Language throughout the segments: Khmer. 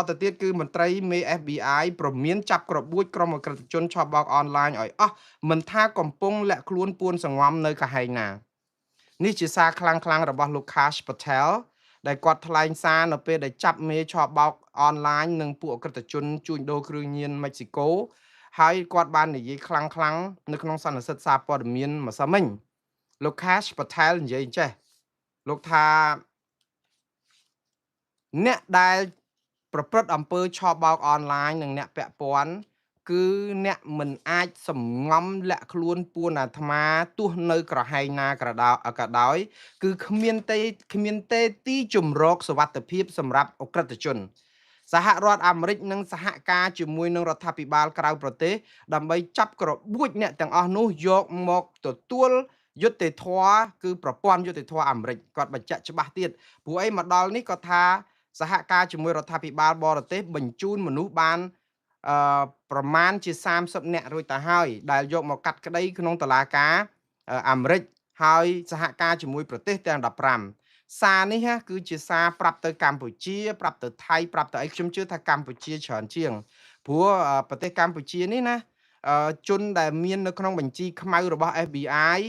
ទៅទៀតគឺមន្ត្រីមេ FBI ព្រមានចាប់ក្របួចក្រុមអក្រិតជនឆបោកអនឡាញឲ្យអស់មិនថាកំពុងលាក់ខ្លួនពួនសង្ងំនៅកហែងណានេះជាសារខ្លាំងៗរបស់លោក Kash Patel ដែលគាត់ថ្លែងសារនៅពេលដែលចាប់មេឆបោកអនឡាញនិងពួកអក្រិតជនជួញដូរគ្រឿងញៀនមិចស៊ីកូហើយគាត់បាននិយាយខ្លាំងៗនៅក្នុងសន្និសីទសារព័ត៌មានម្សិលមិញលោក Kash Patel និយាយចេះលោកថាអ្នកដែលប្រព្រឹត្តអំពើឆបោកអនឡាញនិងអ្នកពាក់ព័ន្ធគឺអ្នកមិនអាចសំងំលាក់ខ្លួនពួនអាត្មាទោះនៅក្រហែងណាក្រដៅក៏ដោយគឺគ្មានទេគ្មានទេទីជំរកសវត្ថភាពសម្រាប់អក្រិតជនសហរដ្ឋអាមេរិកនឹងសហការជាមួយនឹងរដ្ឋាភិបាលក្រៅប្រទេសដើម្បីចាប់ក្របួចអ្នកទាំងអស់នោះយកមកទទួលយុត្តិធម៌គឺប្រព័ន្ធយុត្តិធម៌អាមេរិកគាត់បញ្ជាក់ច្បាស់ទៀតព្រោះអីមកដល់នេះគាត់ថាសហការជាមួយរដ្ឋាភិបាលបរទេសបញ្ជូនមនុស្សបានអឺប្រមាណជា30នាក់រួចទៅហើយដែលយកមកកាត់ក្តីក្នុងតុលាការអាមេរិកហើយសហការជាមួយប្រទេសទាំង15សារនេះគឺជាសារប្រាប់ទៅកម្ពុជាប្រាប់ទៅថៃប្រាប់ទៅអីខ្ញុំជឿថាកម្ពុជាច្រើនជាងព្រោះប្រទេសកម្ពុជានេះណាជនដែលមាននៅក្នុងបញ្ជីខ្មៅរបស់ FBI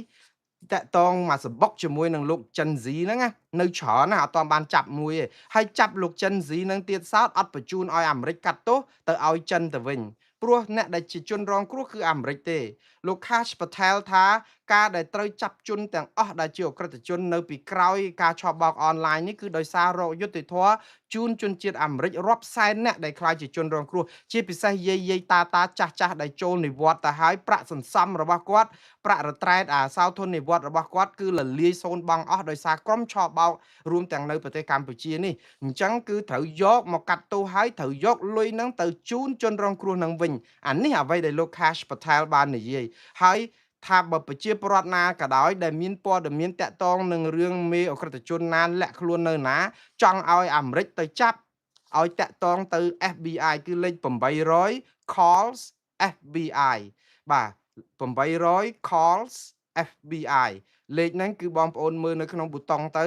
តាក់តងមកសបុកជាមួយនឹងលោកចិនស៊ីហ្នឹងណានៅច្រើនណាអត់តាមបានចាប់មួយទេហើយចាប់លោកចិនស៊ីហ្នឹងទៀតសោតអត់បញ្ជូនឲ្យអាមេរិកកាត់ទោសទៅឲ្យចិនទៅវិញព្រោះអ្នកដែលជាជនរងគ្រោះគឺអាមេរិកទេលោក Kash Patel ថាការដែលត្រូវចាប់ជនទាំងអស់ដែលជាអក្រិតជននៅពីក្រោយការឆបោកអនឡាញនេះគឺដោយសាររកយុត្តិធម៌ជូនជនជាតិអាមេរិករាប់សែនអ្នកដែលក្លាយជាជនរងគ្រោះជាពិសេសយាយយាយតាតាចាស់ចាស់ដែលចូលនិវត្តន៍ទៅហើយប្រាក់សន្សំរបស់គាត់ប្រាក់រត្រែតអាសោធននិវត្តន៍របស់គាត់គឺលលាយសូន្យបង់អស់ដោយសារក្រុមឆបោករួមទាំងនៅប្រទេសកម្ពុជានេះអញ្ចឹងគឺត្រូវយកមកកាត់ទោសហើយត្រូវយកលុយហ្នឹងទៅជូនជនរងគ្រោះនឹងវិញអានេះអ្វីដែលលោក Kash Patel បាននិយាយហើយថាបើប្រជាពលរដ្ឋណាក៏ដោយដែលមានព័ត៌មានតាក់ទងនឹងរឿងមេអក្រិតជនណាលាក់ខ្លួននៅណាចង់ឲ្យអាមេរិកទៅចាប់ឲ្យតាក់ទងទៅ FBI គឺលេខ800 calls FBI បាទ800 calls FBI លេខហ្នឹងគឺបងប្អូនមើលនៅក្នុងប៊ូតុងទៅ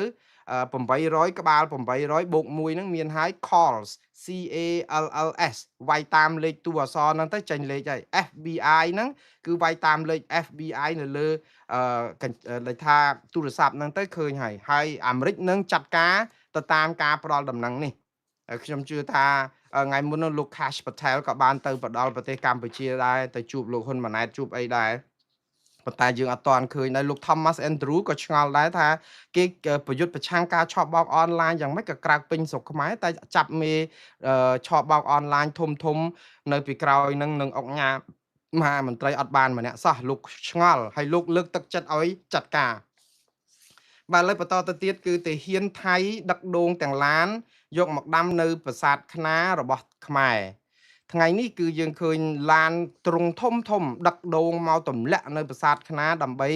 800ក្បាល800បូក1ហ្នឹងមានហើយ calls C A L L S វាយតាមលេខតួអក្សរហ្នឹងទៅចេញលេខហើយ FBI ហ្នឹងគឺវាយតាមលេខ FBI នៅលើអឺលេខថាទូរស័ព្ទហ្នឹងទៅឃើញហើយហើយអាមេរិកនឹងចាត់ការទៅតាមការផ្ដល់ដំណឹងនេះខ្ញុំជឿថាថ្ងៃមុននោះលោក Kash Patel ក៏បានទៅបដល់ប្រទេសកម្ពុជាដែរទៅជួបលោកហ៊ុនម៉ាណែតជួបអីដែរប៉ុន្តែយើងអត់ទាន់ឃើញដែរលោក Thomas Andrew ក៏ឆ្ងល់ដែរថាគេប្រយុទ្ធប្រឆាំងការឆបោកអនឡាញយ៉ាងម៉េចក៏ក្រើកពេញស្រុកខ្មែរតែចាប់មេឆបោកអនឡាញធំធំនៅពីក្រោយនឹងនឹងអុកញ៉ាមហាមន្ត្រីអត់បានម្នាក់សោះលោកឆ្ងល់ហើយលោកលើកទឹកចិត្តឲ្យចាត់ការបាទលើបន្តទៅទៀតគឺទាហានថៃដឹកដូងទាំងឡានយកមកដាំនៅប្រាសាទខ្នារបស់ខ្មែរថ្ងៃនេះគឺយើងឃើញឡានទ្រុងធំធំដឹកដូងមកទម្លាក់នៅប្រាសាទខ្នាដើម្បី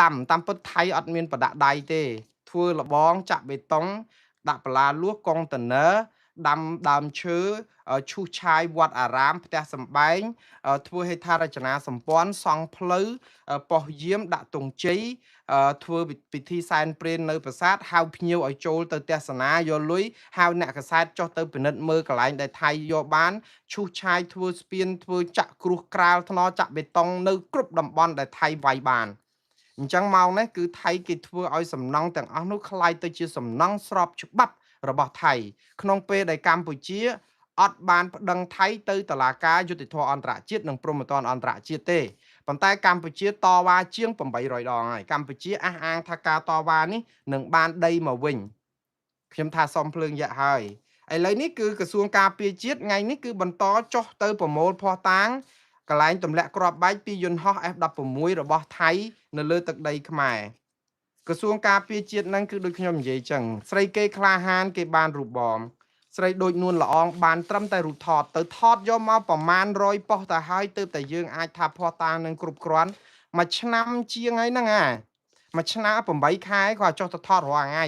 ដាំតាមពិតថៃអត់មានប្រដាក់ដៃទេធ្វើលបងចាក់បេតុងដាក់បន្លាលួសកុងតឺន័រដាំដើមឈើឈូសឆាយវត្តអារាមផ្ទះសម្បែងធ្វើហេដ្ឋារចនាសម្ព័ន្ធសង់ផ្លូវប៉ុស្តិ៍យាមដាក់ទង់ជ័យធ្វើពិធីសែនព្រេននៅប្រាសាទហៅភ្ញៀវឲ្យចូលទៅទស្សនាយកលុយហៅអ្នកកាសែតចុះទៅពិនិត្យមើលកន្លែងដែលថៃយកបានឈូសឆាយធ្វើស្ពានធ្វើចាក់គ្រោះក្រាលថ្នល់ចាក់បេតុងនៅគ្រប់តំបន់ដែលថៃវាយបានអញ្ចឹងម៉ោងនេះគឺថៃគេធ្វើឲ្យសំណង់ទាំងអស់នោះក្លាយទៅជាសំណង់ស្របច្បាប់របស់ថៃក្នុងពេលដែលកម្ពុជាអត់បានប្តឹងថៃទៅតុលាការយុត្តិធម៌អន្តរជាតិនិងព្រហ្មទណ្ឌអន្តរជាតិទេប៉ុន្តែកម្ពុជាតវ៉ាជាង800ដងហើយកម្ពុជាអះអាងថាការតវ៉ានេះនឹងបានដីមកវិញខ្ញុំថាសុំភ្លើងយៈហើយឥឡូវនេះគឺក្រសួងការពារជាតិថ្ងៃនេះគឺបន្តចុះទៅប្រមូលភស្តុតាងកន្លែងទម្លាក់គ្រាប់បែកពីយន្តហោះ F16 របស់ថៃនៅលើទឹកដីខ្មែរក្រសួងការពារជាតិហ្នឹងគឺដូចខ្ញុំនិយាយចឹងស្រីគេក្លាហានគេបានរូបបងស្រីដូចនួនល្អងបានត្រឹមតែរូបថតទៅថតយកមកប្រមាណ100ប៉ុស្តិ៍ទៅហើយទើបតែយើងអាចថាភស្តុតាងនឹងគ្រប់គ្រាន់មួយឆ្នាំជាងហើយហ្នឹងអាមួយឆ្នាំ8ខែគាត់ចុះទៅថតរាល់ថ្ងៃ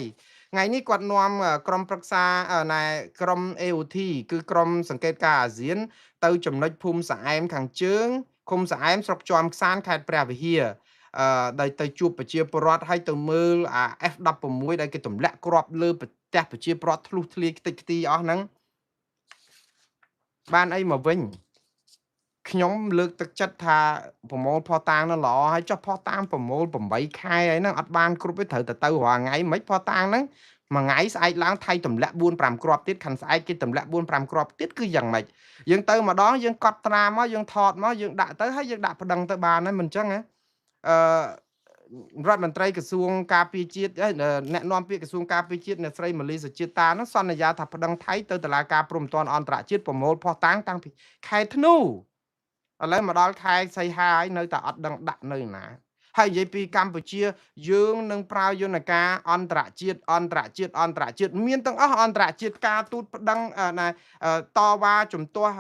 ថ្ងៃនេះគាត់នាំក្រុមប្រឹក្សាណែក្រុម AOT គឺក្រុមសង្កេតការអាស៊ានទៅចំណុចភូមិស្អែមខាងជើងឃុំស្អែមស្រុកជាំខ្សានខេត្តព្រះវិហារអឺដែលទៅជួបប្រជាពលរដ្ឋហើយទៅមើលអា F16 ដែលគេទម្លាក់គ្រាប់លើផ្ទះប្រជាពលរដ្ឋធ្លុះធ្លាយខ្ទេចខ្ទីអស់ហ្នឹង បានអីមកវិញខ្ញុំលើកទឹកចិត្តថាប្រមូលផុសតាងនោះល្អហើយចុះផុសតាងប្រមូល8ខែហើយហ្នឹងអត់បានគ្រប់ទេត្រូវតែទៅរាល់ថ្ងៃមិនផុសតាងហ្នឹងមួយថ្ងៃស្អែកឡើងថៃទម្លាក់4 5គ្រាប់ទៀតខាន់ស្អែកគេទម្លាក់4 5គ្រាប់ទៀតគឺយ៉ាងម៉េចយើងទៅម្ដងយើងកត់ត្រាមកយើងថតមកយើងដាក់ទៅហើយយើងដាក់ប្តឹងទៅបានហើយមិនអញ្ចឹងហ៎អឺរដ្ឋមន្ត្រីក្រសួងការពារជាតិអ្នកនាំពាក្យក្រសួងការពារជាតិអ្នកស្រីម៉ាលីសុជាតានឹងសន្យាថាប្តឹងថៃទៅតុលាការព្រហ្មទណ្ឌអន្តរជាតិប្រមូលភស្តុតាងតាំងពីខែធ្នូឥឡូវមកដល់ខែសីហាហើយនៅតែអត់ដឹងដាក់នៅណាហើយនិយាយពីកម្ពុជាយើងនឹងប្រើយន្តការអន្តរជាតិអន្តរជាតិអន្តរជាតិមានទាំងអស់អន្តរជាតិការទូតប្តឹងណាតវ៉ាជំទាស់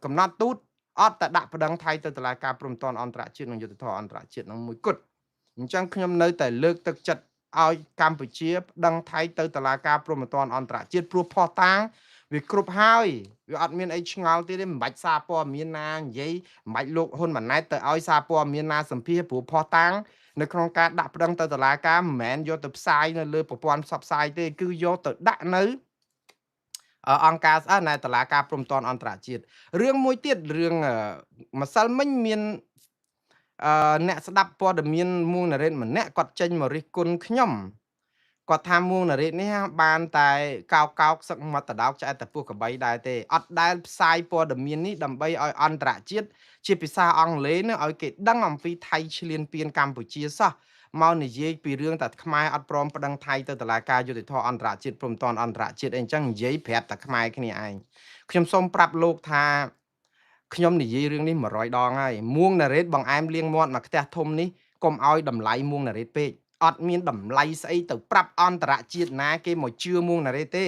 កំណត់ទូតអត់តែដាក់ប្តឹងថៃទៅតុលាការព្រហ្មទណ្ឌអន្តរជាតិនិងយុត្តិធម៌អន្តរជាតិនឹងមួយគត់អញ្ចឹងខ្ញុំនៅតែលើកទឹកចិត្តឲ្យកម្ពុជាប្តឹងថៃទៅតុលាការព្រហ្មទណ្ឌអន្តរជាតិព្រោះភស្តុតាងវាគ្រប់ហើយវាអត់មានអីឆ្ងល់ទៀតទេមិនបាច់សារព័ត៌មានណានិយាយមិនបាច់លោកហ៊ុនម៉ាណែតទៅឲ្យសារព័ត៌មានណាសម្ភាសព្រោះភស្តុតាងនៅក្នុងការដាក់ប្តឹងទៅតុលាការមិនមែនយកទៅផ្សាយនៅលើប្រព័ន្ធផ្សព្វផ្សាយទេគឺយកទៅដាក់នៅអង្គការស្អនៅតុលាការព្រហ្មទណ្ឌអន្តរជាតិរឿងមួយទៀតរឿងម្សិលមិញមានអ្នកស្ដាប់ព័ត៌មានមួងណារ៉េតម្នាក់គាត់ចេញមករិះគន់ខ្ញុំគាត់ថាមួងណារ៉េតនេះបានតែកោកកោកសឹកមាត់តដោកឆ្អែតតែពោះកបីដែរទេអត់ដែលផ្សាយព័ត៌មាននេះដើម្បីឲ្យអន្តរជាតិជាភាសាអង់គ្លេសនេះឲ្យគេដឹងអំពីថៃឈ្លានពានកម្ពុជាសោះមកនិយាយពីរឿងតែខ្មែរអត់ព្រមប្តឹងថៃទៅតុលាការយុត្តិធម៌អន្តរជាតិព្រហ្មទណ្ឌអន្តរជាតិអីអញ្ចឹងនិយាយប្រាប់តែខ្មែរគ្នាឯងខ្ញុំសូមប្រាប់លោកថាខ្ញុំនិយាយរឿងនេះ100ដងហើយមួងណារ៉េតបងអែមលៀងមាត់មកផ្ទះធំនេះកុំឲ្យតម្លៃមួងណារ៉េតពេកអត់មានតម្លៃស្អីទៅប្រាប់អន្តរជាតិណាគេមកជឿមួងណារ៉េតទេ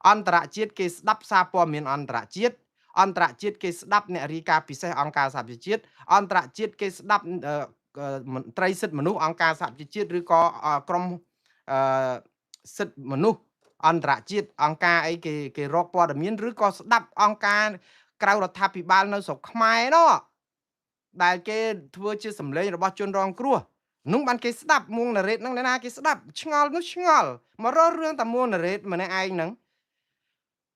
អន្តរជាតិគេស្ដាប់សារព័ត៌មានអន្តរជាតិអន្តរជាតិគេស្ដាប់អ្នករាយការណ៍ពិសេសអង្គការសហប្រជាជាតិអន្តរជាតិគេស្ដាប់មន្ត្រីសិទ្ធិមនុស្សអង្គការសហប្រជាជាតិឬក៏ក្រុមសិទ្ធិមនុស្សអន្តរជាតិអង្គការអីគេរកព័ត៌មានឬក៏ស្ដាប់អង្គការក្រៅរដ្ឋាភិបាលនៅស្រុកខ្មែរនោះដែលគេធ្វើជាសម្លេងរបស់ជនរងគ្រោះនោះបានគេស្ដាប់មួងណារ៉េតហ្នឹងណាគេស្ដាប់ឆ្ងល់នោះឆ្ងល់មករករឿងតែមួងណារ៉េតម្នាក់ឯងហ្នឹង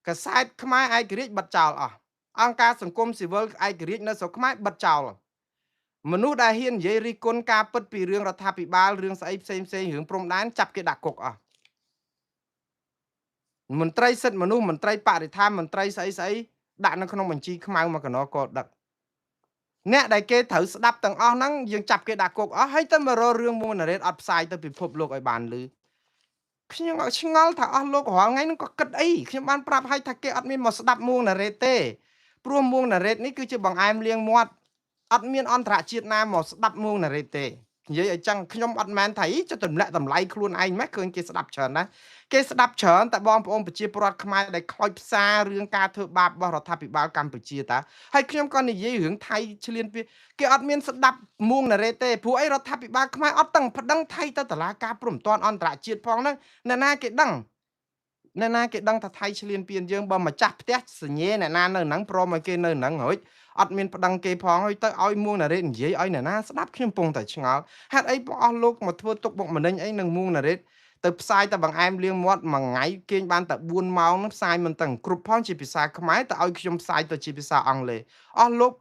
កាសែតខ្មែរឯករាជ្យបិទចោលអស់អង្គការសង្គមស៊ីវិលឯករាជ្យនៅស្រុកខ្មែរបិទចោលមនុស្សដែលហ៊ាននិយាយរិះគន់ការពិតពីរឿងរដ្ឋាភិបាលរឿងស្អីផ្សេងផ្សេងរឿងព្រំដែនចាប់គេដាក់គុកអស់មន្ត្រីសិទ្ធិមនុស្សមន្ត្រីបរិស្ថានមន្ត្រីស្អីស្អីដាក់នៅក្នុងបញ្ជីខ្មៅមកកណោក៏ដឹកអ្នកដែលគេត្រូវស្ដាប់ទាំងអស់ហ្នឹងយើងចាប់គេដាក់គុកអស់ហើយទៅមករករឿងមួងណារ៉េតអត់ផ្សាយទៅពិភពលោកឲ្យបានឮខ្ញុំឆ្ងល់ថាអស់លោករាល់ថ្ងៃហ្នឹងក៏គិតអីខ្ញុំបានប្រាប់ឲ្យថាគេអត់មានមកស្ដាប់មួងណារ៉េតទេព្រោះមួងណារ៉េតនេះគឺជាបង្អែមលៀងមាត់អត់មានអន្តរជាតិណាមកស្ដាប់មួងណារ៉េតទេនិយាយឲ្យចឹងខ្ញុំអត់មែនថាអីចុះទម្លាក់តម្លៃខ្លួនឯងម៉េចឃើញគេស្ដាប់ច្រើនណាស់គេស្ដាប់ច្រើនតែបងប្អូនប្រជាពលរដ្ឋខ្មែរដែលខ្លោចផ្សាររឿងការធ្វើបាបរបស់រដ្ឋាភិបាលកម្ពុជាតាហើយខ្ញុំក៏និយាយរឿងថៃឈ្លានពានគេអត់មានស្ដាប់មួងណារ៉េតទេព្រោះអីរដ្ឋាភិបាលខ្មែរអត់ទាំងប្តឹងថៃទៅតុលាការព្រហ្មទណ្ឌអន្តរជាតិផងហ្នឹងអ្នកណាគេដឹងអ្នកណាគេដឹងថាថៃឈ្លានពានយើងបើម្ចាស់ផ្ទះសញ្ញេអ្នកណានៅហ្នឹងព្រមឲ្យគេនៅហ្នឹងរួចអត់មានប្តឹងគេផងហើយទៅឲ្យមួងណារ៉េតនិយាយឲ្យអ្នកណាស្ដាប់ខ្ញុំពងតែឆ្ងល់ហេតុអីបងអស់លោកមកធ្វើទុកបុកម្នេញអីនឹងមួងណារ៉េតទៅផ្សាយតែបង្អែមលៀងមាត់មួយថ្ងៃគេងបានតែ4ម៉ោងហ្នឹងផ្សាយមិនទាំងគ្រប់ផងជាភាសាខ្មែរទៅឲ្យខ្ញុំផ្សាយទៅជាភាសាអង់គ្លេសអស់លោក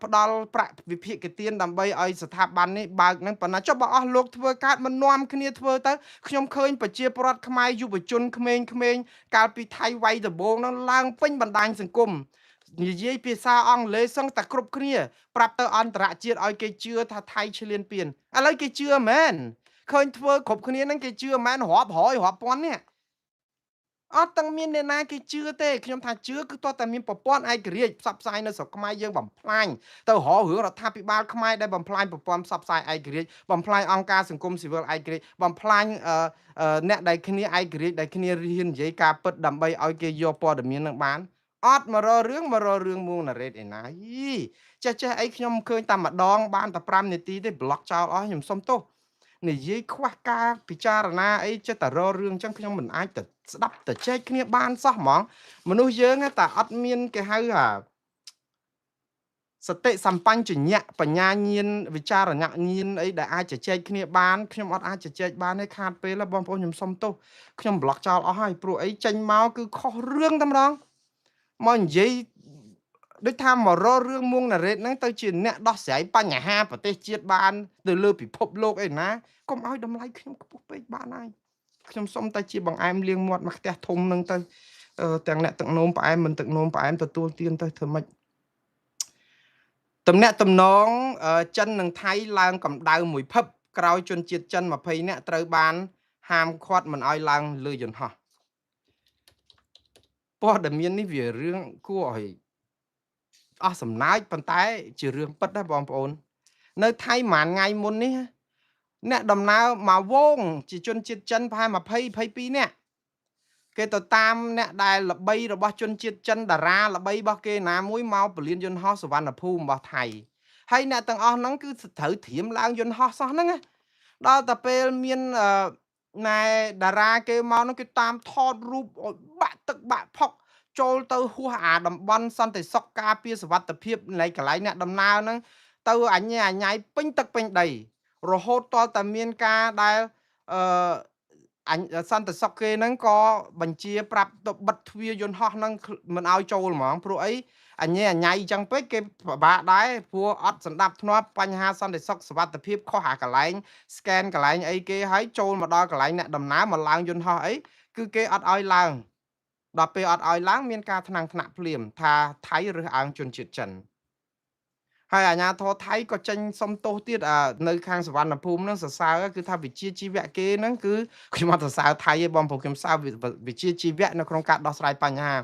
ផ្ដល់ប្រាក់វិភាគទានដើម្បីឲ្យស្ថាប័ននេះបើកហ្នឹងប៉ុណ្ណាចុះបើអស់លោកធ្វើកើតមិននាំគ្នាធ្វើទៅខ្ញុំឃើញប្រជាពលរដ្ឋខ្មែរយុវជនក្មេងៗកាលពីថៃវាយដំបងហ្នឹងឡើងពេញបណ្ដាញសង្គមនិយាយភាសាអង់គ្លេសសឹងតែគ្រប់គ្នាប្រាប់ទៅអន្តរជាតិឲ្យគេជឿថាថៃឈ្លានពានឥឡូវគេជឿមែនឃើញធ្វើគ្រប់គ្នាហ្នឹងគេជឿមែនរាប់រយរាប់ពាន់នេះអត់ទាំងមានអ្នកណាគេជឿទេខ្ញុំថាជឿគឺតោះតែមានប្រព័ន្ធឯករាជ្យផ្សព្វផ្សាយនៅស្រុកខ្មែរយើងបំផ្លាញទៅរករឿងរដ្ឋាភិបាលខ្មែរដែលបំផ្លាញប្រព័ន្ធផ្សព្វផ្សាយឯករាជ្យបំផ្លាញអង្គការសង្គមស៊ីវិលឯករាជ្យបំផ្លាញអ្នកដែលគ្នាឯករាជ្យដែលគ្នារៀននិយាយការពិតដើម្បីឲ្យគេយកព័ត៌មាននឹងបានអត់មករករឿងមករករឿងមួងណារ៉េតឯណាយីចេះចេះអីខ្ញុំឃើញតែម្ដងបានតែ5នាទីទេប្លុកចោលអស់ខ្ញុំសុំទោសនិយាយខ្វះការពិចារណាអីចេះតែរករឿងអញ្ចឹងខ្ញុំមិនអាចទៅស្ដាប់ទៅចែកគ្នាបានសោះហ្មងមនុស្សយើងតែអត់មានគេហៅថាសតិសម្បញ្ញៈបញ្ញាញាណវិចារណញាណអីដែលអាចជជែកគ្នាបានខ្ញុំអត់អាចជជែកបានទេខាតពេលបងប្អូនខ្ញុំសុំទោសខ្ញុំប្លុកចោលអស់ហើយព្រោះអីចេញមកគឺខុសរឿងតែម្ដង មកនិយាយដូចថាមករករឿងមួងណារ៉េតហ្នឹងទៅជាអ្នកដោះស្រាយបញ្ហាប្រទេសជាតិបានទៅលើពិភពលោកអីណាកុំឲ្យតម្លៃខ្ញុំខ្ពស់ពេកបានហើយខ្ញុំសុំតែជាបង្អែមលាងមាត់មកផ្ទះធំហ្នឹងទៅទាំងអ្នកទឹកនោមផ្អែមមិនទឹកនោមផ្អែមទទួលទានទៅធ្វើម៉េចតំណាក់តំណងចិននិងថៃឡើងកម្ដៅមួយភឹបក្រោយជនជាតិចិន20នាក់ត្រូវបានហាមឃាត់មិនឲ្យឡើងលើយន្តហោះព័ត៌មាននេះវារឿងគួរឲ្យអស់សំណើចប៉ុន្តែជារឿងពិតណាបងប្អូននៅថៃប្រហែលថ្ងៃមុននេះអ្នកដំណើរមកវងជាជនជាតិចិនប្រហែល20 22នាក់គេទៅតាមអ្នកដែលល្បីរបស់ជនជាតិចិនតារាល្បីរបស់គេណាមួយមកពលានយន្តហោះសុវណ្ណភូមិរបស់ថៃហើយអ្នកទាំងអស់ហ្នឹងគឺត្រូវត្រៀមឡើងយន្តហោះសោះហ្នឹងណាដល់តែពេលមានណែតារាគេមកហ្នឹងគេតាមថតរូបឲ្យបាក់ទឹកបាក់ផុកចូលទៅហួសអាតំបន់សន្តិសុខការពារសុវត្ថិភាពនៃកន្លែងអ្នកដំណើរហ្នឹងទៅអញអញ៉ៃពេញទឹកពេញដីរហូតទាល់តែមានការដែលអឺអញសន្តិសុខគេហ្នឹងក៏បញ្ជាប្រាប់ទៅបិទទ្វារយន្តហោះហ្នឹងមិនឲ្យចូលហ្មងព្រោះអីអញអញ៉ៃអញ្ចឹងពេកគេពិបាកដែរព្រោះអត់សន្តាប់ធ្នាប់បញ្ហាសន្តិសុខសុវត្ថិភាពខុសអាកន្លែង scan កន្លែងអីគេហើយចូលមកដល់កន្លែងអ្នកដំណើរមកឡើងយន្តហោះអីគឺគេអត់ឲ្យឡើងដល់ពេលអត់ឲ្យឡើងមានការថ្នាំងថ្នាក់ភ្លាមថាថៃរើសអើងជនជាតិចិនហើយអាជ្ញាធរថៃក៏ចេញសុំទោសទៀតអានៅខាងសវណ្ណភូមិហ្នឹងសរសើរគឺថាវិជាជីវៈគេហ្នឹងគឺខ្ញុំអត់សរសើរថៃទេបងប្អូនខ្ញុំសរសើរវិជាជីវៈនៅក្នុងការដោះស្រាយបញ្ហា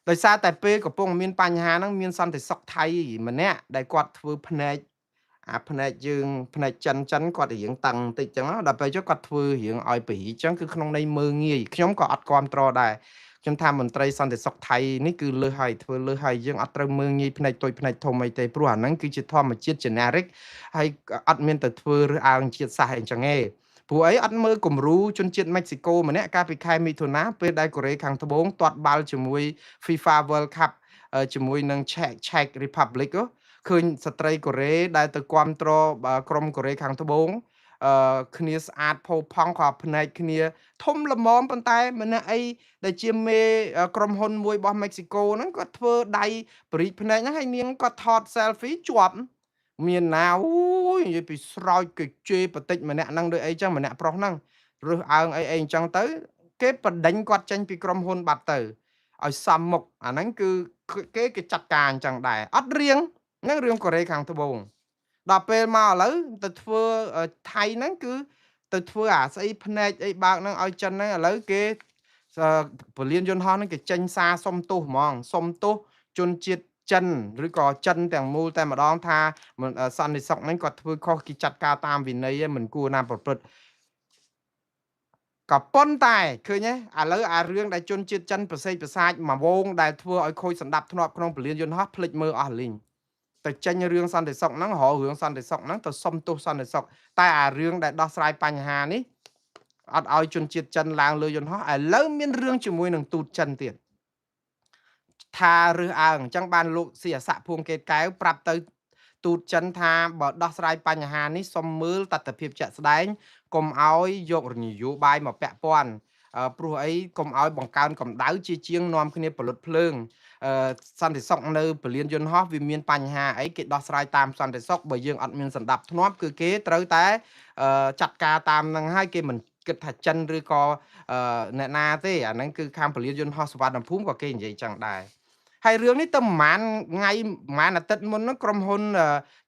ដោយសារតែពេលកំពុងមានបញ្ហាហ្នឹងមានសន្តិសុខថៃម្នាក់ដែលគាត់ធ្វើភ្នែកអាភ្នែកយើងភ្នែកចិនចិនគាត់រៀងតឹងបន្តិចចឹងដល់ពេលចុះគាត់ធ្វើរៀងឲ្យពរីចឹងគឺក្នុងន័យមើងងាយខ្ញុំក៏អត់គ្រប់ត្រដែរខ្ញុំថាមន្ត្រីសន្តិសុខថៃនេះគឺលើសហើយធ្វើលើសហើយយើងអត់ត្រូវមើងងាយភ្នែកតូចភ្នែកធំអីទេព្រោះអាហ្នឹងគឺជាធម្មជាតិ generic ហើយអត់មានទៅធ្វើរើសអើងជាតិសាសន៍អីចឹងទេព្រោះអីអត់មើលគំរូជនជាតិមិចស៊ីកូម្នាក់កាលពីខែមិថុនាពេលដែលកូរ៉េខាងត្បូងទាត់បាល់ជាមួយ FIFA World Cup ជាមួយនឹង Czech Republic ឃើញស្ត្រីកូរ៉េដែលទៅគាំទ្រក្រុមកូរ៉េខាងត្បូងអឺគ្នាស្អាតផូរផង់ក៏ភ្នែកគ្នាធំល្មមប៉ុន្តែម្នាក់អីដែលជាមេក្រុមហ៊ុនមួយរបស់មិចស៊ីកូហ្នឹងគាត់ធ្វើដៃបរិចភ្នែកហ្នឹងហើយនាងគាត់ថត selfie ជាប់មានណាអូយនិយាយពីស្រោចគេជេរបតិចម្នាក់ហ្នឹងដូចអីចឹងម្នាក់ប្រុសហ្នឹងរើសអើងអីអីអញ្ចឹងទៅគេបដិញគាត់ចេញពីក្រុមហ៊ុនបាត់ទៅឲ្យសមមុខអាហ្នឹងគឺគេគេចាត់ការអញ្ចឹងដែរអត់រៀងហ្នឹងរឿងកូរ៉េខាងត្បូងដល់ពេលមកឥឡូវទៅធ្វើថៃហ្នឹងគឺទៅធ្វើអាស្អីភ្នែកអីបើកហ្នឹងឲ្យចិនហ្នឹងឥឡូវគេពលានយន្តហោះហ្នឹងគេចេញសារសុំទោសហ្មងសុំទោសជនជាតិចិនឬក៏ចិនទាំងមូលតែម្ដងថាសន្តិសុខហ្នឹងគាត់ធ្វើខុសគេចាត់ការតាមវិន័យមិនគួរណាប្រព្រឹត្តក៏ប៉ុន្តែឃើញទេឥឡូវអារឿងដែលជនជាតិចិនប្រសេកប្រសាចមួយវងដែលធ្វើឲ្យខូចសន្តាប់ធ្នាប់ក្នុងពលានយន្តហោះភ្លេចមើលអស់លីងទៅចេញរឿងសន្តិសុខហ្នឹងរករឿងសន្តិសុខហ្នឹងទៅសុំទោសសន្តិសុខតែអារឿងដែលដោះស្រាយបញ្ហានេះអត់ឲ្យជនជាតិចិនឡើងលើយន្តហោះឥឡូវមានរឿងជាមួយនឹងទូតចិនទៀតថារើសអើងអញ្ចឹងបានលោកស៊ីអស័កភួងកេតកែវប្រាប់ទៅទូតចិនថាបើដោះស្រាយបញ្ហានេះសុំមើលតថភាពជាក់ស្ដែងកុំឲ្យយកនយោបាយមកពាក់ព័ន្ធព្រោះអីកុំឲ្យបង្កើនកម្ដៅជាជាងនាំគ្នាផលិតភ្លើងសន្តិសុខនៅពលានយន្តហោះវាមានបញ្ហាអីគេដោះស្រាយតាមសន្តិសុខបើយើងអត់មានសន្តាប់ធ្នាប់គឺគេត្រូវតែចាត់ការតាមនឹងហើយគេមិនគិតថាចិនឬក៏អ្នកណាទេអាហ្នឹងគឺខាងពលានយន្តហោះសុវណ្ណភូមិក៏គេនិយាយចឹងដែរហើយរឿងនេះទៅប្រហែលថ្ងៃប្រហែលអាទិត្យមុនហ្នឹងក្រុមហ៊ុន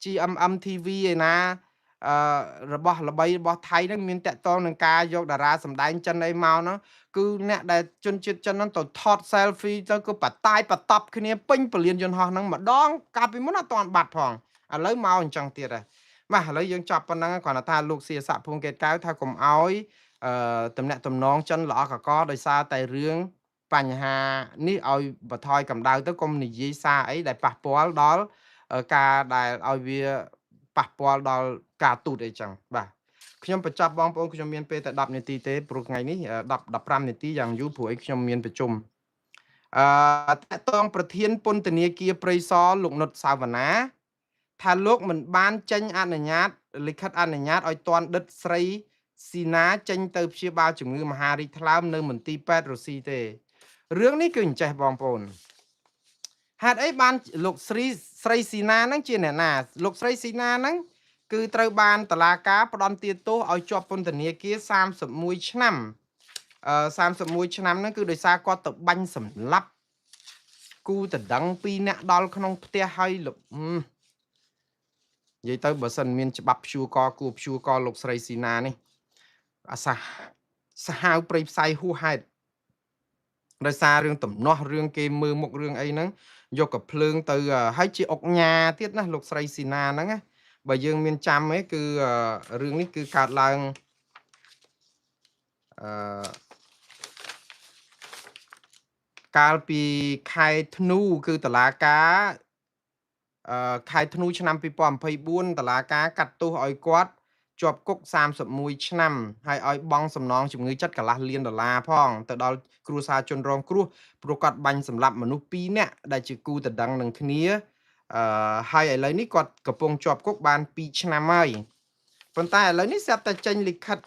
GMM TV ឯណារបស់ល្បីរបស់ថៃហ្នឹងមានតាក់ទងនឹងការយកតារាសម្ដែងចិនអីមកហ្នឹងគឺអ្នកដែលជនជាតិចិនហ្នឹងទៅថត selfie ទៅគឺបតាយបតប់គ្នាពេញពលានយន្តហោះហ្នឹងម្ដងកាលពីមុនអត់ទាន់បាត់ផងឥឡូវមកអញ្ចឹងទៀតហើយបាទឥឡូវយើងចប់ប៉ុណ្ណឹងគ្រាន់តែថាលោកសៀស័កភួងកេតកែវថាកុំឲ្យតំណាក់តំណងចិនល្អកកដោយសារតែរឿងបញ្ហានេះឲ្យបន្ថយកម្ដៅទៅកុំនិយាយសារអីដែលប៉ះពាល់ដល់ការដែលឲ្យវាប៉ះពាល់ដល់ការទូតអីចឹងបាទខ្ញុំបញ្ចប់បងប្អូនខ្ញុំមានពេលតែ10នាទីទេព្រោះថ្ងៃនេះ10 15នាទីយ៉ាងយូរព្រោះអីខ្ញុំមានប្រជុំតកតងប្រធានពន្ធនាគារព្រៃសរលោកនុតសាវណ្ណាថាលោកមិនបានចេញអនុញ្ញាតលិខិតអនុញ្ញាតឲ្យទាន់ដិតស្រីស៊ីណាចេញទៅព្យាបាលជំងឺមហារីកថ្លើមនៅមន្ទីរពេទ្យរុស្ស៊ីទេរឿងនេះគឺអញ្ចេះបងប្អូន ហេតុអីបានលោកស្រីស្រីស៊ីណាហ្នឹងជាអ្នកណាលោកស្រីស៊ីណាហ្នឹងគឺត្រូវបានតឡាការផ្ដន្ទាទោសឲ្យជាប់ពន្ធនាគារ31ឆ្នាំអឺ31ឆ្នាំហ្នឹងគឺដោយសារគាត់ទៅបាញ់សម្លាប់គូតដឹងពីរអ្នកដល់ក្នុងផ្ទះហើយនិយាយទៅបើសិនមានច្បាប់ព្យួរកគួរព្យួរកលោកស្រីស៊ីណានេះអាសាសាហាវព្រៃផ្សៃហួសហេតុដោយសាររឿងទំនាស់រឿងគេមើលមុខរឿងអីហ្នឹងយកកភ្លើងទៅហើយជាអុកញ៉ាទៀតណាលោកស្រីស៊ីណាហ្នឹងណាបើយើងមានចាំឯងគឺរឿងនេះគឺកើតឡើងអឺកាលពីខែធ្នូគឺតឡាការខែធ្នូឆ្នាំ2024តឡាការកាត់ទោសឲ្យគាត់ជាប់គុក31ឆ្នាំហើយឲ្យបង់សំណងជំងឺចិត្តកន្លះលានដុល្លារផងទៅដល់គ្រួសារជនរងគ្រោះព្រោះគាត់បាញ់សម្លាប់មនុស្ស2នាក់ដែលជាគូដណ្ដឹងនឹងគ្នាអឺហើយឥឡូវនេះគាត់កំពុងជាប់គុកបាន2ឆ្នាំហើយប៉ុន្តែឥឡូវនេះស្រាប់តែចេញលិខិត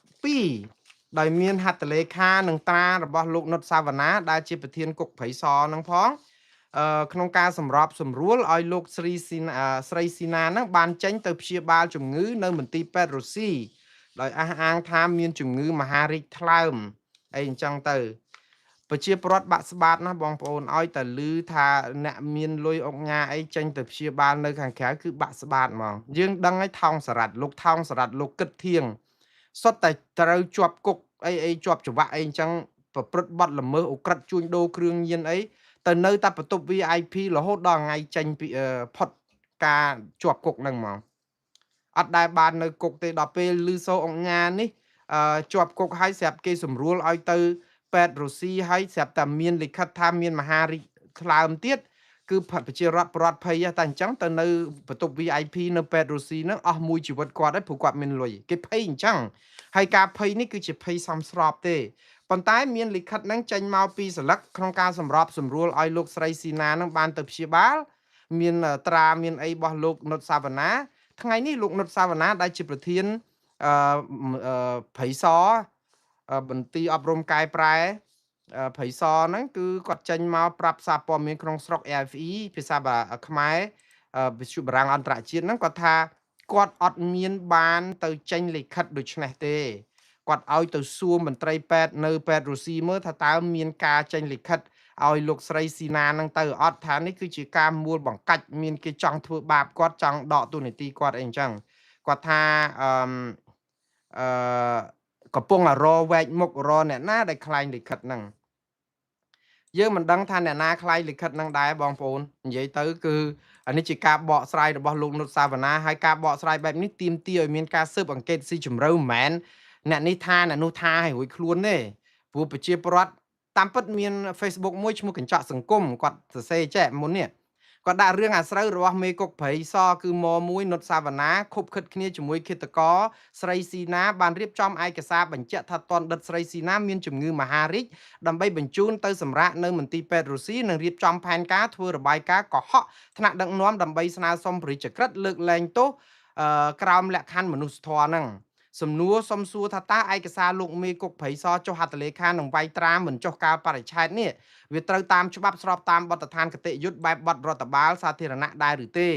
2ដោយមានហត្ថលេខានិងត្រារបស់លោកនុតសាវណ្ណាដែលជាប្រធានគុកព្រៃសរហ្នឹងផងក្នុងការសម្របសម្រួលឲ្យលោកស្រីស៊ីស្រីស៊ីណាហ្នឹងបានចេញទៅព្យាបាលជំងឺនៅមន្ទីរពេទ្យរុស្ស៊ីដោយអះអាងថាមានជំងឺមហារីកថ្លើមអីអញ្ចឹងទៅប្រជាពលរដ្ឋបាក់ស្បាតណាស់បងប្អូនឲ្យតែឮថាអ្នកមានលុយអុកញ៉ាអីចេញទៅព្យាបាលនៅខាងក្រៅគឺបាក់ស្បាតហ្មងយើងដឹងហើយថោងសារ៉ាត់លោកថោងសារ៉ាត់លោកគិតធៀងសុទ្ធតែត្រូវជាប់គុកអីអីជាប់ច្បាប់អីអញ្ចឹងប្រព្រឹត្តបទល្មើសឧក្រិដ្ឋជួញដូរគ្រឿងញៀនអីទៅនៅតែបន្ទប់ VIP រហូតដល់ថ្ងៃចេញពីផុតការជាប់គុកហ្នឹងហ្មងអត់ដែលបាននៅគុកទេដល់ពេលឮសូអុកញ៉ានេះជាប់គុកហើយស្រាប់គេសម្រួលឲ្យទៅពេទ្យរុស្ស៊ីហើយស្រាប់តែមានលិខិតថាមានមហារីកថ្លើមទៀតគឺប្រជារដ្ឋប្រត់ភ័យតែអញ្ចឹងទៅនៅបន្ទប់ VIP នៅពេទ្យរុស្ស៊ីហ្នឹងអស់មួយជីវិតគាត់ហើយព្រោះគាត់មានលុយគេភ័យអញ្ចឹងហើយការភ័យនេះគឺជាភ័យសមស្របទេប៉ុន្តែមានលិខិតហ្នឹងចេញមកពីសន្លឹកក្នុងការសម្របសម្រួលឲ្យលោកស្រីស៊ីណាហ្នឹងបានទៅព្យាបាលមានត្រាមានអីរបស់លោកនុតសាវណ្ណាថ្ងៃនេះលោកនុតសាវណ្ណាដែលជាប្រធានអឺព្រៃសរបន្ទីអប់រំកែប្រែព្រៃសរហ្នឹងគឺគាត់ចេញមកប្រាប់សារព័ត៌មានក្នុងស្រុក AFE ភាសាខ្មែរវិទ្យុបារាំងអន្តរជាតិហ្នឹងគាត់ថាគាត់អត់មានបានទៅចេញលិខិតដូចនេះទេគាត់ឲ្យទៅសួរមន្ត្រីពេទ្យនៅពេទ្យរុស្ស៊ីមើលថាតើមានការចេញលិខិតឲ្យលោកស្រីស៊ីណានឹងទៅអត់ថានេះគឺជាការមួលបង្កាច់មានគេចង់ធ្វើបាបគាត់ចង់ដកទូនាទីគាត់អីអញ្ចឹងគាត់ថាអឺអឺកំពុងតែរវែកមុខរអ្នកណាដែលខ្លែងលិខិតហ្នឹងយើងមិនដឹងថាអ្នកណាខ្លែងលិខិតហ្នឹងដែរបងប្អូននិយាយទៅគឺអានេះជាការបកស្រាយរបស់លោកនុតសាវណ្ណាហើយការបកស្រាយបែបនេះទាមទារឲ្យមានការស៊ើបអង្កេតស៊ីជម្រៅមិនមែនអ្នកនេះថាអ្នកនោះថាឲ្យរួចខ្លួនទេព្រោះប្រជាពលរដ្ឋតាមពិតមាន Facebook មួយឈ្មោះកញ្ចក់សង្គមគាត់សរសេរចេះមុននេះគាត់ដាក់រឿងអាស្រូវរបស់មេគុកព្រៃសរគឺម1នុតសាវណ្ណាខុបខិតគ្នាជាមួយឃាតករស្រីស៊ីណាបានរៀបចំឯកសារបញ្ជាក់ថាតនដិតស្រីស៊ីណាមានជំងឺមហារីកដើម្បីបញ្ជូនទៅសម្រាកនៅមន្ទីរពេទ្យរុស្ស៊ីនិងរៀបចំផែនការធ្វើរបាយការណ៍កុហកថ្នាក់ដឹកនាំដើម្បីស្នើសុំព្រះរាជក្រឹត្យលើកលែងទោសក្រោមលក្ខខណ្ឌមនុស្សធម៌ហ្នឹងសំណួរសុំសួរថាតើឯកសារលោកមេគុកព្រៃសរចុះហត្ថលេខានិងវាយត្រាមិនចុះកាលបរិច្ឆេទនេះវាត្រូវតាមច្បាប់ស្របតាមបទដ្ឋានគតិយុត្តបែបបទរដ្ឋបាលសាធារណៈដែរឬទេ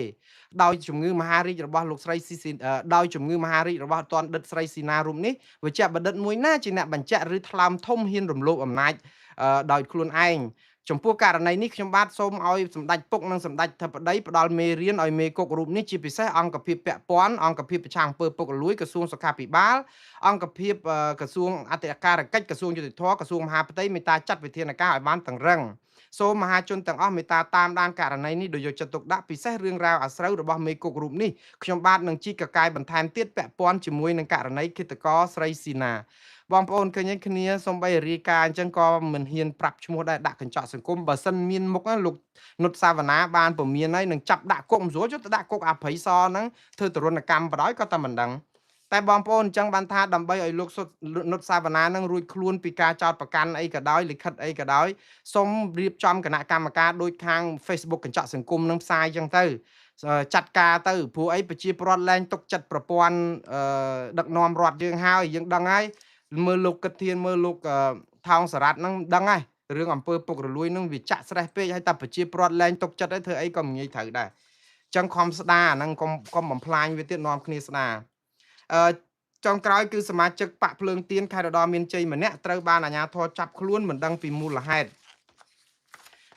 ដោយជំងឺមហារីករបស់លោកស្រីស៊ីដោយជំងឺមហារីករបស់តនដិតស្រីស៊ីណារូបនេះវិជ្ជបណ្ឌិតមួយណាជាអ្នកបញ្ជាក់ឬថ្លើមធំហ៊ានរំលោភអំណាចដោយខ្លួនឯងចំពោះករណីនេះខ្ញុំបាទសូមឲ្យសម្ដេចពុកនិងសម្ដេចធិបតីផ្ដល់មេរៀនឲ្យមេគុករូបនេះជាពិសេសអង្គភាពពាក់ព័ន្ធអង្គភាពប្រឆាំងអំពើពុករលួយក្រសួងសុខាភិបាលអង្គភាពក្រសួងអធិការកិច្ចក្រសួងយុត្តិធម៌ក្រសួងមហាផ្ទៃមេត្តាចាត់វិធានការឲ្យបានតឹងរឹងសូមមហាជនទាំងអស់មេត្តាតាមដានករណីនេះដោយយកចិត្តទុកដាក់ពិសេសរឿងរ៉ាវអាស្រូវរបស់មេគុករូបនេះខ្ញុំបាទនឹងជីកកាយបន្ថែមទៀតពាក់ព័ន្ធជាមួយនឹងករណីឃាតករស្រីស៊ីណាបងប្អូនឃើញគ្នាសំបីរាយការណ៍អញ្ចឹងក៏មិនហ៊ានប្រាប់ឈ្មោះដែរដាក់កញ្ចក់សង្គមបើសិនមានមុខលោកនុតសាវណ្ណាបានពមៀនហើយនឹងចាប់ដាក់គុកមិនស្រួលចុះទៅដាក់គុកអាព្រៃសហ្នឹងធ្វើទរណកម្មបដ ாய் ក៏តែមិនដឹងតែបងប្អូនអញ្ចឹងបានថាដើម្បីឲ្យលោកនុតសាវណ្ណានឹងរួចខ្លួនពីការចោទប្រកាន់អីក៏ដោយលិខិតអីក៏ដោយសូមរៀបចំគណៈកម្មការដូចខាង Facebook កញ្ចក់សង្គមនឹងផ្សាយអញ្ចឹងទៅចាត់ការទៅព្រោះអីប្រជាពលរដ្ឋលែងទុកចិត្តប្រព័ន្ធដឹកនាំរដ្ឋយើងហើយយើងដឹងហើយមើលលោកគិតធានមើលលោកថោងសារ៉ាត់ហ្នឹងដឹងហើយ រឿងអំពើពុករលួយនឹងវាចាក់ស្រេះពេកហើយតែប្រជាពលរដ្ឋលែងទុកចិត្តឲ្យធ្វើអីក៏មិនងាយត្រូវដែរអញ្ចឹងខំស្ដារហ្នឹងកុំបំផ្លាញវាទៀតនាំគ្នាស្ដារអឺចុងក្រោយគឺសមាជិកបកភ្លើងទៀនខេត្តឧត្តរមានជ័យម្នាក់ត្រូវបានអាជ្ញាធរចាប់ខ្លួនមិនដឹងពីមូលហេតុ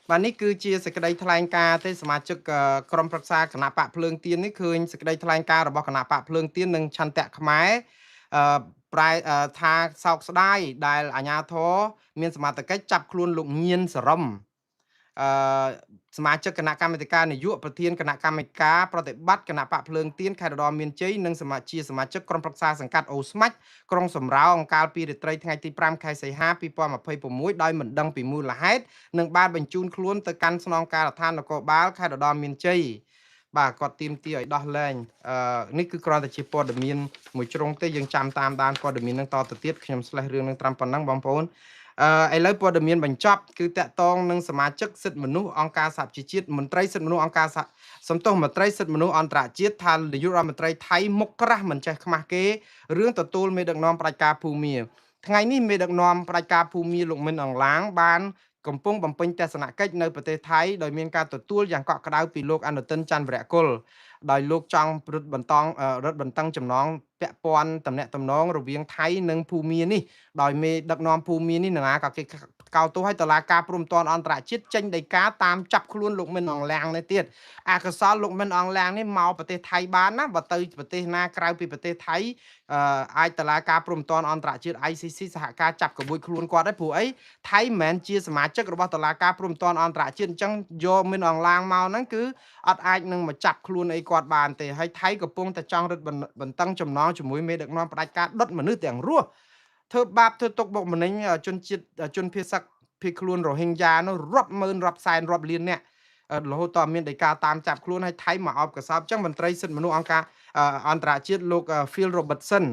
បាទនេះគឺជាសេចក្តីថ្លែងការណ៍ទេសមាជិកក្រុមប្រឹក្សាគណៈបកភ្លើងទៀននេះឃើញសេចក្តីថ្លែងការណ៍របស់គណៈបកភ្លើងទៀននិងឆន្ទៈខ្មែរអឺប្រែថាសោកស្ដាយដែលអាជ្ញាធរមានសមត្ថកិច្ចចាប់ខ្លួនលោកញៀនសរឹមអឺសមាជិកគណៈកម្មាធិការនយោបាយប្រធានគណៈកម្មាធិការប្រតិបត្តិគណៈបកភ្លើងទៀនខេត្តឧត្តរមានជ័យនិងសមាជិកក្រុមប្រឹក្សាសង្កាត់អូស្មាច់ក្រុងសំរោងកាលពីរាត្រីថ្ងៃទី5ខែសីហា2026ដោយមិនដឹងពីមូលហេតុនិងបានបញ្ជូនខ្លួនទៅកាន់ស្នងការដ្ឋាននគរបាលខេត្តឧត្តរមានជ័យបាទគាត់ទាមទារឲ្យដោះលែងនេះគឺគ្រាន់តែជាព័ត៌មានមួយជ្រុងទេយើងចាំតាមដានព័ត៌មាននឹងតទៅទៀតខ្ញុំស្លេះរឿងនឹងត្រឹមប៉ុណ្ណឹងបងប្អូនឥឡូវព័ត៌មានបញ្ចប់គឺតកតងនឹងសមាជិកសិទ្ធិមនុស្សអង្គការសហប្រជាជាតិមន្ត្រីសិទ្ធិមនុស្សអង្គការសំទោសមន្ត្រីសិទ្ធិមនុស្សអន្តរជាតិថានាយករដ្ឋមន្ត្រីថៃមុខក្រាស់មិនចេះខ្មាស់គេរឿងទទួលមេដឹកនាំផ្ដាច់ការភូមាថ្ងៃនេះមេដឹកនាំផ្ដាច់ការភូមាលោកមិនអង្ឡាងបានកំពុងបំពេញទស្សនកិច្ចនៅប្រទេសថៃដោយមានការទទួលយ៉ាងកក់ក្ដៅពីលោកអនុទិនច័ន្ទវរៈគុលដោយលោកចង់រឹតបន្តឹងចំណងពាក់ព័ន្ធតំណាក់តំណងរវាងថៃនិងភូមានេះដោយមេដឹកនាំភូមានេះនរណាក៏គេកោតទោសឲ្យតុលាការព្រំប្រទានអន្តរជាតិចេញដីកាតាមចាប់ខ្លួនលោកមិនអង្លាំងនេះទៀតអកុសលលោកមិនអង្លាំងនេះមកប្រទេសថៃបានណាបើទៅប្រទេសណាក្រៅពីប្រទេសថៃអាចតុលាការព្រំប្រទានអន្តរជាតិ ICC សហការចាប់ក្បួយខ្លួនគាត់ដែរព្រោះអីថៃមិនមែនជាសមាជិករបស់តុលាការព្រំប្រទានអន្តរជាតិអញ្ចឹងយកមិនអង្លាំងមកហ្នឹងគឺអត់អាចនឹងមកចាប់ខ្លួនអីគាត់បានទេហើយថៃកំពុងតែចង់រឹតបន្តឹងចំណងជាមួយមេដឹកនាំផ្ដាច់ការដុតមនុស្សទាំងរស់ធ្វើបាបធ្វើទុកបុកម្នេញជនជាតិជនភៀសសឹកភៀសខ្លួនរ៉ូហិញយ៉ានោះរាប់ម៉ឺនរាប់សែនរាប់លានអ្នករហូតតមានដីកាតាមចាប់ខ្លួនឲ្យថៃមកអោបកសោបអញ្ចឹងមន្ត្រីសិទ្ធិមនុស្សអង្គការអន្តរជាតិលោក Phil Robertson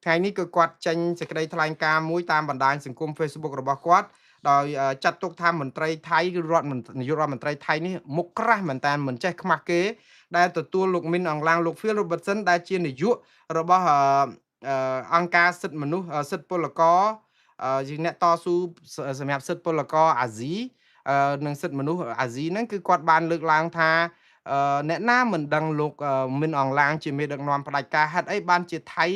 ថ្ងៃនេះគឺគាត់ចេញសេចក្តីថ្លែងការណ៍មួយតាមបណ្ដាញសង្គម Facebook របស់គាត់ដោយចាត់ទុកថាមន្ត្រីថៃគឺរដ្ឋនាយករដ្ឋមន្ត្រីថៃនេះមុខក្រាស់មែនតើមិនចេះខ្មាស់គេដែលទទួលលោកមីនអង្លាំងលោក Phil Robertson ដែលជានាយករបស់អង្គការសិទ្ធិមនុស្សសិទ្ធិពលករជាអ្នកតស៊ូសម្រាប់សិទ្ធិពលករអាស៊ីនិងសិទ្ធិមនុស្សអាស៊ីហ្នឹងគឺគាត់បានលើកឡើងថាអ្នកណាមិនដឹងលោកមិនអង្លាំងជាមេដឹកនាំផ្ដាច់ការហេតុអីបានជាថៃ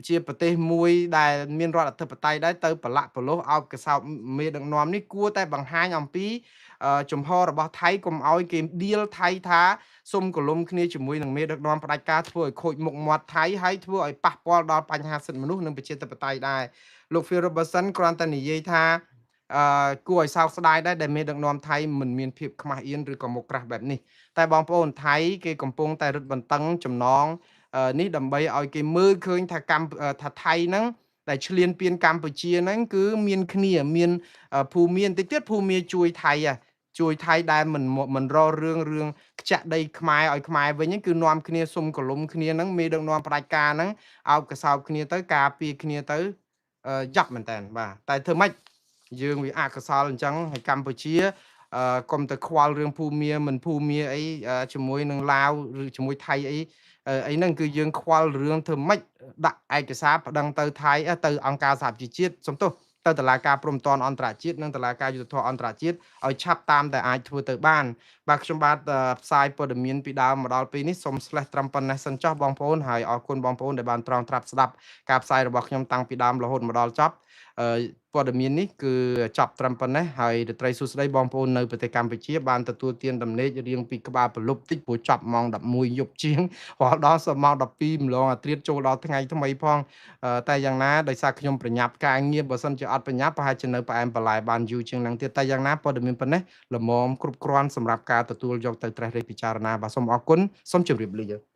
ជាប្រទេសមួយដែលមានរដ្ឋអធិបតេយ្យដែរទៅប្រឡាក់ប្រឡោះអោបកសោបមេដឹកនាំនេះគួរតែបង្ហាញអំពីជំហររបស់ថៃកុំឲ្យគេឌៀលថៃថាសុំកលុំគ្នាជាមួយនឹងមេដឹកនាំផ្ដាច់ការធ្វើឲ្យខូចមុខមាត់ថៃហើយធ្វើឲ្យប៉ះពាល់ដល់បញ្ហាសិទ្ធិមនុស្សនិងប្រជាធិបតេយ្យដែរលោក Phil Robertson គ្រាន់តែនិយាយថាគួរឲ្យសោកស្ដាយដែរដែលមេដឹកនាំថៃមិនមានភាពខ្មាស់អៀនឬក៏មុខក្រាស់បែបនេះតែបងប្អូនថៃគេកំពុងតែរឹតបន្តឹងចំណងនេះដើម្បីឲ្យគេមើលឃើញថាថាថៃហ្នឹងដែលឈ្លានពានកម្ពុជាហ្នឹងគឺមានគ្នាមានភូមិបន្តិចទៀតភូមិជួយថៃជួយថៃដែលមិនរករឿងខ្ចាក់ដីខ្មែរឲ្យខ្មែរវិញគឺនាំគ្នាសុំកលុំគ្នាហ្នឹងមេដឹកនាំផ្ដាច់ការហ្នឹងអោបកសោបគ្នាទៅការពារគ្នាទៅយ៉ាប់មែនតើបាទតែធ្វើម៉េចយើងវាអកុសលអញ្ចឹងហើយកម្ពុជាកុំទៅខ្វល់រឿងភូមិមិនភូមិអីជាមួយនឹងឡាវឬជាមួយថៃអីហ្នឹងគឺយើងខ្វល់រឿងធ្វើម៉េចដាក់ឯកសារប្តឹងទៅថៃទៅអង្គការសហប្រជាជាតិសំទោសទៅតុលាការព្រំប្រទានអន្តរជាតិនិងតុលាការយុត្តិធម៌អន្តរជាតិឲ្យឆាប់តាមតែអាចធ្វើទៅបានបាទខ្ញុំបាទផ្សាយព័ត៌មានពីដើមមកដល់ពេលនេះសូមស្លេះត្រឹមប៉ុណ្ណេះសិនចុះបងប្អូនហើយអរគុណបងប្អូនដែលបានត្រង់ត្រាប់ស្ដាប់ការផ្សាយរបស់ខ្ញុំតាំងពីដើមរហូតមកដល់ចប់ព័ត៌មាននេះគឺចប់ត្រឹមប៉ុណ្ណេះហើយរាត្រីសួស្តីបងប្អូននៅប្រទេសកម្ពុជាបានទទួលទានដំណេករៀងពីក្បាលប្រលប់តិចព្រោះចប់ម៉ោង11យប់ជាងរាល់ដល់ម៉ោង12ម្លងអាត្រៀតចូលដល់ថ្ងៃថ្មីផងតែយ៉ាងណាដោយសារខ្ញុំប្រញាប់ការងារបើសិនជាអត់ប្រញាប់ប្រហែលជានៅផ្អែមបន្លែបានយូរជាងនឹងទៀតតែយ៉ាងណាព័ត៌មានប៉ុណ្ណេះល្មមគ្រប់គ្រាន់សម្រាប់ការទទួលយកទៅត្រិះរិះពិចារណាបាទសូមអរគុណសូមជម្រាបលា